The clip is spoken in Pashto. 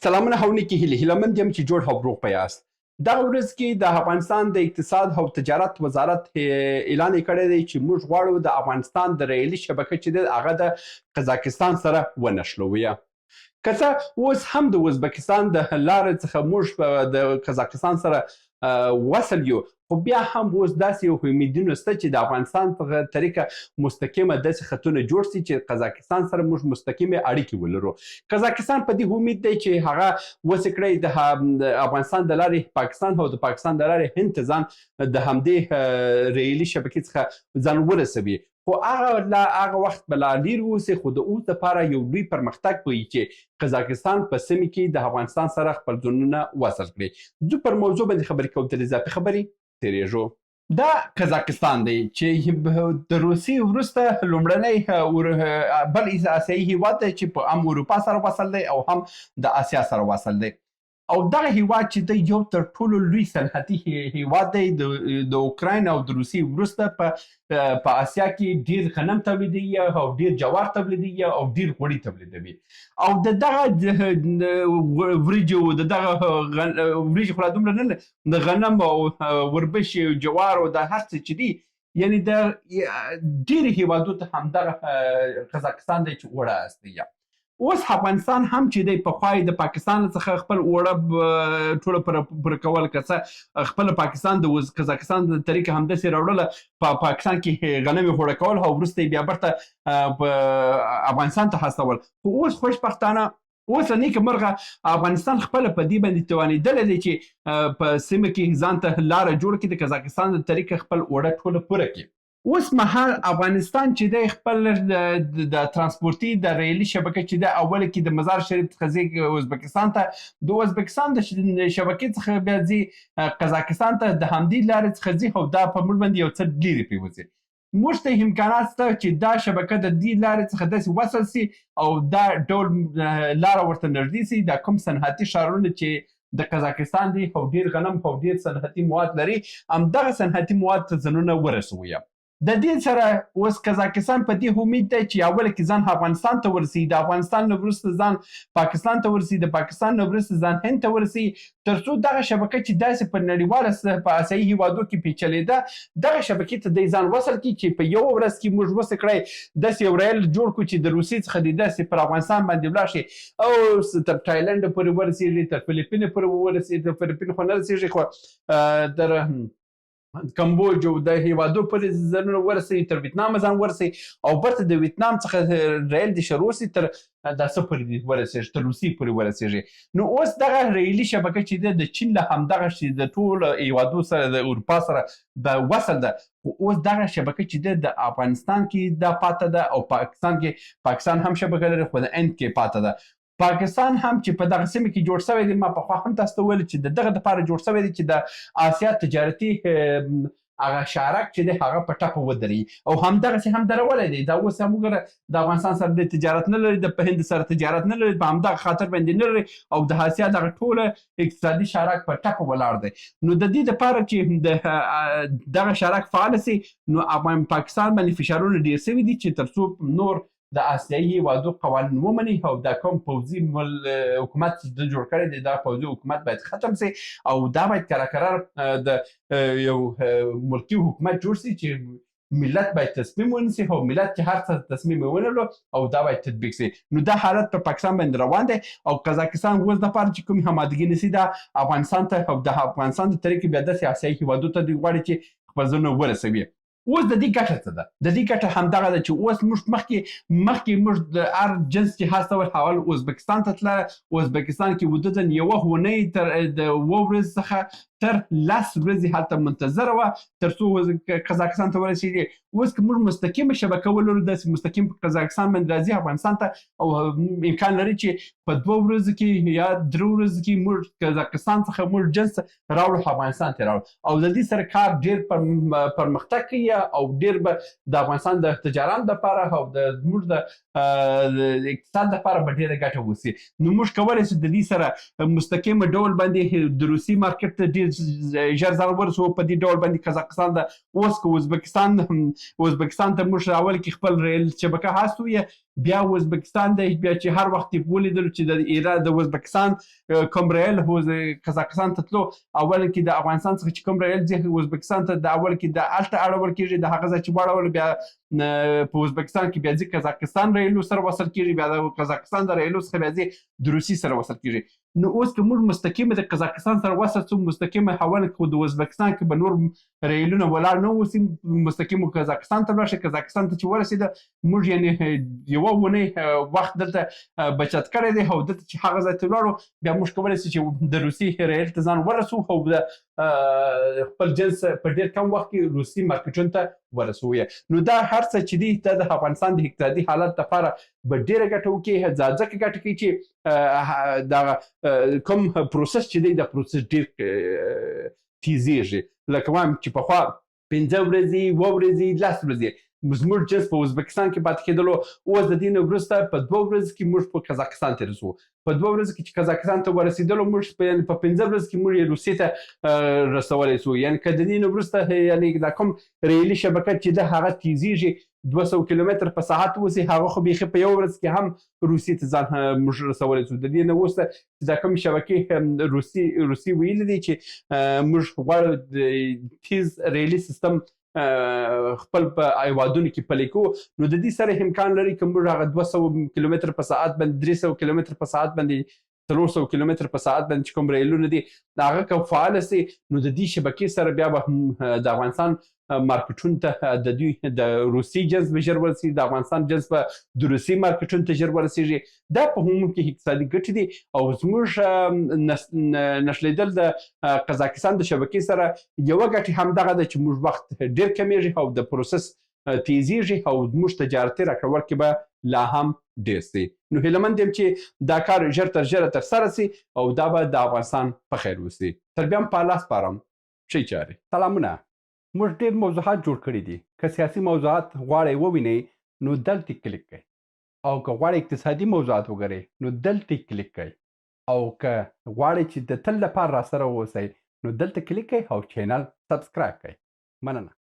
سلامونه او نیکې هیلې، هیله مند یم چې جوړ او روغ به یاست. دغه ورځ کې د افغانستان د اقتصاد او تجارت وزارت اعلان کړی دی چې موږ غواړو د افغانستان د ریلي شبکه چې ده هغه د قزاقستان سره ونښلوي. که څه اوس هم د ازبکستان د لارې څخه موږ د قزاقستان سره وصل یو، خو بیا هم اوس داسې یو امیدونه شته چې د افغانستان په طریقه مستقیمه داسې خطونه جوړ شي چې قزاقستان سره موږ مستقیمې اړیکې ولرو. قزاقستان په دې امید دی چې هغه وسې کړی د افغانستان د لارې پاکستان او د پاکستان د لارې هند ته ځان د همدې ریلي شبکې څخه ځان ورسوي، خو هغه لا هغه وخت به لا لیر اوسي. خو د اوس لپاره یو لوی پرمختګ به وي چې قزاقستان په سیمې کې د افغانستان سره خپل ځانونه وصل کړي. ځو پر موضوع باندې خبرې کوو، تر اضافي خبرې تېرېږو. دا قزاقستان دی چې د روسیې وروسته لومړنی بل اسیایي هیواد دی چې په هم اروپا سره وصل دی او هم د اسیا سره وصل دی. او دغه هیواد چې دی یو تر ټولو لوی صنعتي هیواد دی، د اوکراین او د روسیې وروسته په اسیا کې ډیر غنم تولیدوي او ډیر جوار تولیدوي او ډیر غوړي تولیدوي. او د دغه وریجو د دغه وریجو خو لا دومره نه، د غنم او وربشې او جوار او د هر څه چې دي، یعنی د ډېرو هیوادو ته همدغه قزاقستان دی چې اوړه استوي. اوس افغانستان هم چې دی پخوا یې د پاکستان څخه خپل اوړه ټوله پر کول، که څه خپل پاکستان د قزاقستان د طریقه همداسې راوړله، په پاکستان کې غنم یې هوړه کول او وروسته یې بیا بیرته په افغانستان ته هستول. خو اوس خوشبختانه اوس له نیکه مرغه افغانستان خپله په دې باندې توانېدلی دی چې په سیمه کې ځان ته لاره جوړ کړي، د قزاقستان د طریقه خپل اوړه ټوله پوره کړي. اوس مهال افغانستان چې دی خپل د ترانسپورتي د ریلي شبکه چې ده اوله کې د مزار شریف څخه ځي ازبکستان ته، د ازبکستان د شبکې څخه بیا ځي قزاقستان ته، د همدې لارې څخه ځي او دا په موږ باندې یو څه لیرې پرېوځي. موږ ته امکانات شته چې دا شبکه د دې لارې څخه داسې وصل سي او دا ډول لاره ورته نږدې سي. دا کوم صنعتي ښارونه چې د قزاقستان دی او ډیر غنم او ډیر صنعتي مواد لري، همدغه صنعتي مواد ته ځانونه ورسوي. د دې سره اوس قزاقستان په دې امید دی چې اول کې ځان افغانستان ته ورسي، د افغانستان نه وروسته ځان پاکستان ته ورسي، د پاکستان نه وروسته ځان هند ته ورسي، ترڅو دغه شبکه چې داسې په نړیواله په اسیایي هیوادو کې پیچلې ده، دغه شبکې ته دی ځان وصل کړي چې په یوه ورځ کې موږ وسه کړی داسې یو ریل جوړ کړو چې د روسیې څخه دی داسې پر افغانستان باندې ولاړ شي او تر تایلند پورې ورسېږي، تر فلیپین پورې ورسېږي. تر فلیپین خو نه رسېږي، خو تر کمبوج او د هیوادو پورې ځانونه ورسوي، تر ویتنام ځان ورسوي او بیرته د ویتنام څخه ریل دې شروع سي تر دا څه پورې دې ورسېږي، تر روسیې پورې ورسېږي. نو اوس دغه ریلي شبکه چې ده د چین له همدغه شي د ټولو هیوادو سره د اروپا سره د وصل ده، خو اوس دغه شبکه چې ده د افغانستان کې دا پاته ده او پاکستان کې، پاکستان هم شبکه لري خو د هند کې پاته ده. پاکستان هم چې په دغه سیمه کې جوړ شوی دی، ما پخوا هم تاسو ته وویل چې د دغه دپاره جوړ شوی دی چې د آسیا تجارتي هغه شارک چې دی هغه په ټپه ودري او همدغسې هم درولی دی. دا اوس هم وګوره د افغانستان سره د تجارت نه لري، د هند سره تجارت نه لري، په همدغه خاطر باندې نه لري او د آسیا دغه ټوله اقتصادي شارک په ټپه ولاړ دی. نو د دې دپاره چې دغه شارک فعال سي، نو افغان پاکستان باندې فشارونه ډېر سوي دي چې تر څو نور د آسیایي هیوادو قوانین ومني او دا کوم پوځي حکومت چې ده جوړ کړی دی، دا پوځي حکومت باید ختم سي او دا باید کرار کرار د یو ملکي حکومت جوړ سي چې ملت باید تصمیم ونیسي او ملت چې هر څه تصمیم ونیولو او دا باید تطبیق سي. نو دا حالت په پاکستان باندې روان دی او قزاقستان اوس دپاره چې کوم همادګي نیسي دا افغانستان ته او د افغانستان د طریقې بیا داسې آسیایي هیوادو ته دوی غواړي چې خپل ځانونه ورسوي. اوس د دې ګټه څه ده؟ د دې ګټه همدغه ده چې اوس موږ مخکې موږ د هر جنس چې هستول اول ازبکستان ته تلله، ازبکستان کې وددن یوه اونۍ تر د اووه ورځې څخه تر 10 ورځې هلته منتظره وه تر څو قزاقستان ته ورسېږي. اوس که موږ مستقیمه شبکه ولرو، داسې مستقیم په قزاقستان باندې راځي افغانستان ته او امکان لري چې په 2 ورځو کې یا 3 ورځو کې موږ قزاقستان څخه موږ جنس راوړو افغانستان ته راوړو او د دې سره کار ډیر پرمختګ کوي او ډیر به د افغانستان د تجاران لپاره او د زموږ د اقتصاد لپاره به ډیره ګټه وسی. نو موږ کولی شو د دې سره مستقیم ډول باندې د روسي مارکیټ ته ډیر ډیر ژر ځان ورسو. په دې ډول باندې قزاقستان ته اوس که ازبکستان ته موږ اول کې خپل ریل شبکه هستو، بیا ازبکستان دی، بیا چې هر وخت ولیدل چې د ایران د ازبکستان کوم ریل قزاقستان ته تلو، اول کې د افغانستان څخه چې کوم ریل ځي ازبکستان ته، د اول کې د هلته اړول کېږي، د هغه ځای چې واړول بیا په ازبکستان کې بیا ځي قزاقستان ریلو سره وصل کېږي، بیا د قزاقستان د ریلو څخه بیا ځي د روسیې سره وصل کېږي. نو اوس که موږ مستقیم د قزاقستان سره وصل سو، مستقیم اول خو د ازبکستان کې به نور ریلونه ولاړ نه اوسي، مستقیم قزاقستان ته لاړ شي. قزاقستان ته چې ورسېده موږ یعنی یوه اونۍ وخت دلته بچت کړی دی، او دلته چې هغه ځای ته ولاړو بیا موږ کولی شو چې د روسیې ریل ته ځان ورسو او د خپل جنس په ډېر کم وخت کې روسي مارکیټونو ته ورسوو. نو دا هر څه چې دي دا د افغانستان د اقتصادي حالت لپاره به ډېره ګټه وکړي، ځکه ګټه کوي چې دغه کوم پروسس چې دی دا پروسس ډېر تیزیږي. لکه وایم چې پخوا 5 ورځې، 7 ورځې، 10 ورځې زموږ جنس په ازبکستان کې پاتې کېدلو، اوس د دې نه وروسته په 2 ورځو کې موږ په قزاقستان ته رسو. په 2 ورځو کې چې قزاقستان ته ورسېدلو موږ په 5 ورځو کې موږ یې روسیې ته رسولی سو. یعنی که د دې نه وروسته یعنی دا کوم ریلي شبکه چې ده هغه تیزیږي 200 کیلومتر په ساعت اوسي، هغه خو بیخي په یوه ورځ کې هم روسیې ته ځان موږ رسولی سو. د دې نه وروسته چې دا کوم شبکې روسي ویلي دي چې موږ غواړو تیز ریلي سیستم خپل په هیوادونو کې پلی کوو، نو د دې سره امکان لري که موږ هغه 200 کیلومتر په ساعت باندې، 300 کیلومتر په ساعت باندې، 300 کیلومتر په ساعت باندې چې کوم ریلونه دي هغه که فعال سي، نو د دې شبکې سره بیا به هم د افغانستان مارکیټونو ته د دوی د روسي جنس به ژر ورسېږي، د افغانستان جنس به د روسي مارکیټونو ته ژر ورسېږي. دا په عموم کې اقتصادي ګټې دي. او زموږ نښلېدل د قزاقستان د شبکې سره یوه ګټه هم دغه ده چې موږ وخت ډېر کمېږي او د پروسس تیزیږي او زموږ تجارتي راکړه ورکړې به لا هم ډېر سي. نو هیله مند یم چې دا کار ژر تر ژره ترسره سي او دا به د افغانستان په خیر وسي. تر بیا هم په الله سپارم. ښې چارې. سلامونه. موږ ډېر موضوعات جوړ کړي دي. که سیاسي موضوعات غواړئ ووینئ نو دلته کلیک کړئ، او که غواړئ اقتصادي موضوعات وګورئ نو دلته کلیک کړئ، او که غواړئ چې د تل لپاره راسره واوسئ نو دلته کلیک کړئ او چینل سبسکرایب کړئ. مننه.